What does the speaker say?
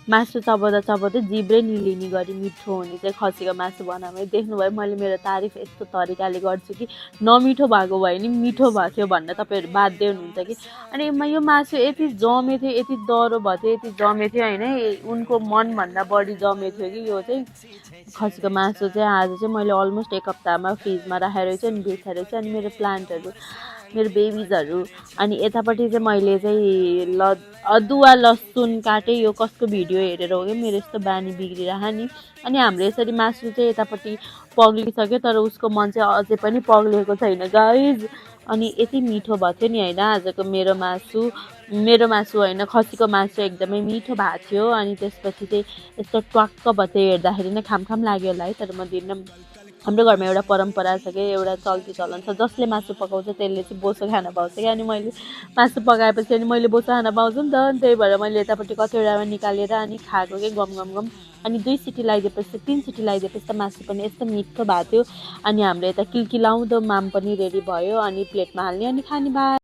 मासु चबाउँदा चबाउँदै जिब्रै निलिने गरी मिठो हुने चाहिँ खसीको मासु बनाएँ। देख्नुभयो मैले मेरो तारिफ यस्तो तरिकाले गर्छु कि नमिठो भएको भए नि मिठो भएको थियो भन्न तपाईँहरू बाध्य हुनुहुन्छ कि। अनि यो मासु यति जमेको थियो, यति दह्रो भएको थियो, यति जमेको थियो होइन, उनको मनभन्दा बढी जमेको थियो कि यो चाहिँ खसीको मासु चाहिँ। आज चाहिँ मैले अलमोस्ट 1 हप्तामा फ्रिजमा राखेर चाहिँ अनि बेचेर चाहिँ अनि मेरो प्लान्टहरू, मेरो बेबिजहरू। अनि यतापट्टि चाहिँ मैले चाहिँ अदुवा लसुन काटेँ। यो कसको भिडियो हेरेर हो कि मेरो यस्तो बानी बिग्रिरह नि। अनि हाम्रो यसरी मासु चाहिँ यतापट्टि पग्लिसक्यो, तर उसको मन चाहिँ अझै पनि पग्लिएको छैन गाइज। अनि यति मिठो भएको थियो नि होइन आजको मेरो मासु होइन, खसीको मासु एकदमै मिठो भएको थियो। अनि त्यसपछि चाहिँ यस्तो ट्वाक्क भएको थियो, हेर्दाखेरि नै खाम लाग्यो होला है, तर म दिन्न। हाम्रो घरमा एउटा परम्परा छ कि, एउटा चल्ती चलन छ, जसले मासु पकाउँछ त्यसले चाहिँ बोसो खान पाउँछ क्या। अनि मैले मासु पकाएपछि अनि मैले बोसो खान पाउँछु नि त, अनि त्यही भएर मैले यतापट्टि कतिवटामा निकालेर अनि खाएको कि गम। अनि 2 सिटी लगाइदिएपछि 3 सिटी लगाइदिएपछि त मासु पनि यस्तो मिठो भएको थियो। अनि हाम्रो यता किलकिलाउँदो माम पनि रेडी भयो, अनि प्लेटमा हाल्ने अनि खाने। बाई।